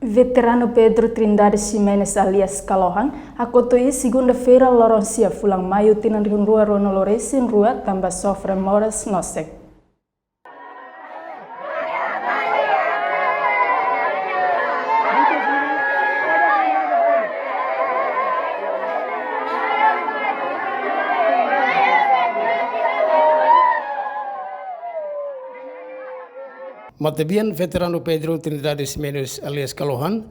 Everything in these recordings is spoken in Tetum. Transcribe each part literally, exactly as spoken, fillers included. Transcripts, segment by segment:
Veteranu Pedro Trindade Ximenes alias Kalohan hakotu iis segunda-feira, loron sia fulan Maiu, tinan rihun rua ruanulu resin rua, tanba sofre moras nosen. Matebian veteranu Pedro Trindade Ximenes alias Kalohan,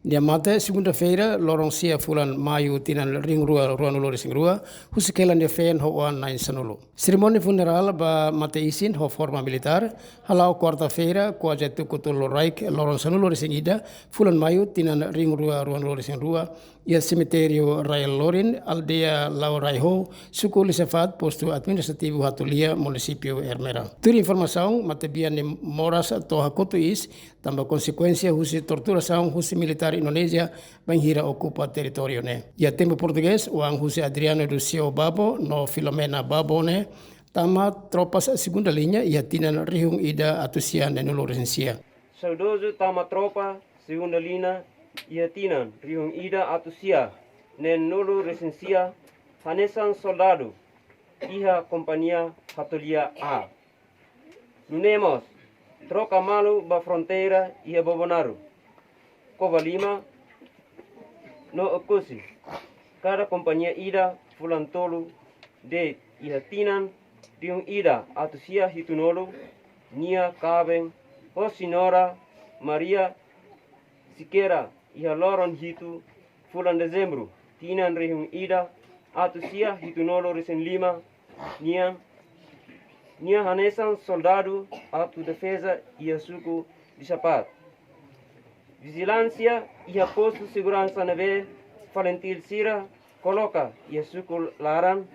nia mate segunda-feira, loron sia fulan Maiu, tinan rihun rua ruanulu resin rua, husik hela nia feen ho oan na'in sanulu. Serimónia funerál ba mate-isin ho forma militár hala'o kuarta-feira, kuaze tuku tolu loraik, loron sanulu resin ida fulan Maiu, tinan rihun rua ruanulu resin rua, iha semitériu Raya Lorin, aldeia Lau Raiho, suku Lisafat, postu administrativu Hatulia, munisípiu Ermera. Tuir informasaun, matebian nia moras to'o hakotu iis tanba konsekuénsia husi torturasaun husi militár Indonézia bainhira okupa territóriu ne'e. Iha tempu portugés, oan husi Adriano do Céu Babo no Filomena Babo ne'e tama tropas segunda linha iha tinan rihun ida atus sia neenulu resin sia. Saudozu tama tropa segunda linha iha tinan rihun ida atus sia neenulu resin sia, hanesan soldadu iha kompañia Hatulia A. Nune'e mós troka malu ba fronteira iha Bobonaro, Covalima no Oekusi. Kada kompañia ida fulan tolu de'it iha tinan rihun ida atus sia hitunulu, nia kaben ho Señora Maria Sequeira iha loron hitu fulan Dezembru, tinan rihun ida atus sia hitunulu resin lima, nian, nia hanesan soldadu autodefeza iha suku Lisafat. Vijilánsia iha postu seguransa ne'ebé FALINTIL sira koloka iha suku laran,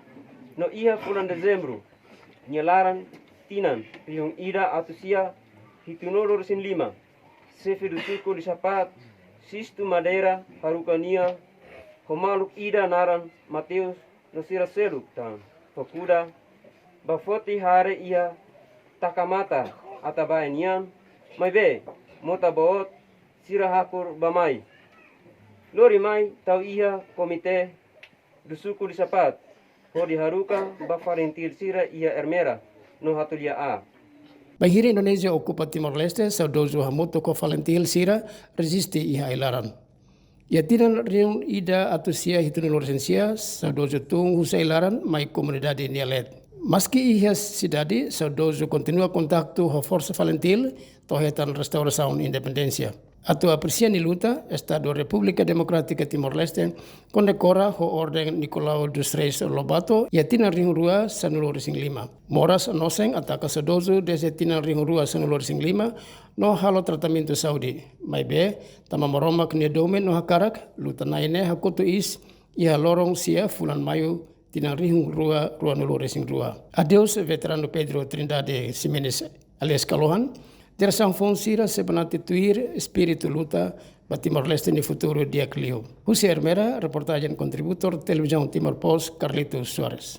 no iha fulan Dezembru nia laran, tinan rihun ida atus sia hitunulu resin lima, xefe do suku Lisafat, Sistu Madeira, haruka nia ho maluk ida naran Mateus no sira seluk tan ho kuda ba foti hare iha Takamata, Atabae nian, maibé mota boot sira hakur bá-mai. Lori mai tau iha komité do suku Lisafat hodi haruka ba FALINTIL sira iha Ermera no Hatulia A. Bainhira Indonézia okupa Timor-Leste, saudozu hamutuk ho FALINTIL sira reziste iha ai-laran. Iha tinan rihun ida atus sia hitunulu resin sia, saudozu tun husi ai-laran mai komunidade nia leet. Maski iha sidade, saudozu kontinua kontaktu ho forsa FALINTIL to'o hetan restaurasaun independénsia. Atu apresia nia luta, Estadu Repúblika Demokrátika Timor-Leste kondekora ho Orden Nicolau dos Reis Lobato iha tinan rihun rua sanulu resin lima. Moras nosen ataka saudozu dezde tinan rihun rua sanulu resin lima no halo tratamentu saúde. Maibé, tanba Maromak nia domin no hakarak, luta-na'in ne'e hakotu iis iha loron sia fulan Maiu, tinan rihun rua ruanulu resin rua. Adeus veteranu Pedro Trindade Ximenes alias Kalohan, jerasaun foun sira sei banati tuir espíritu luta ba Timor-Leste nia futuru di'ak liu. Husi Ermera, reportajen kontributór Televizaun Timor Post, Carlito Soares.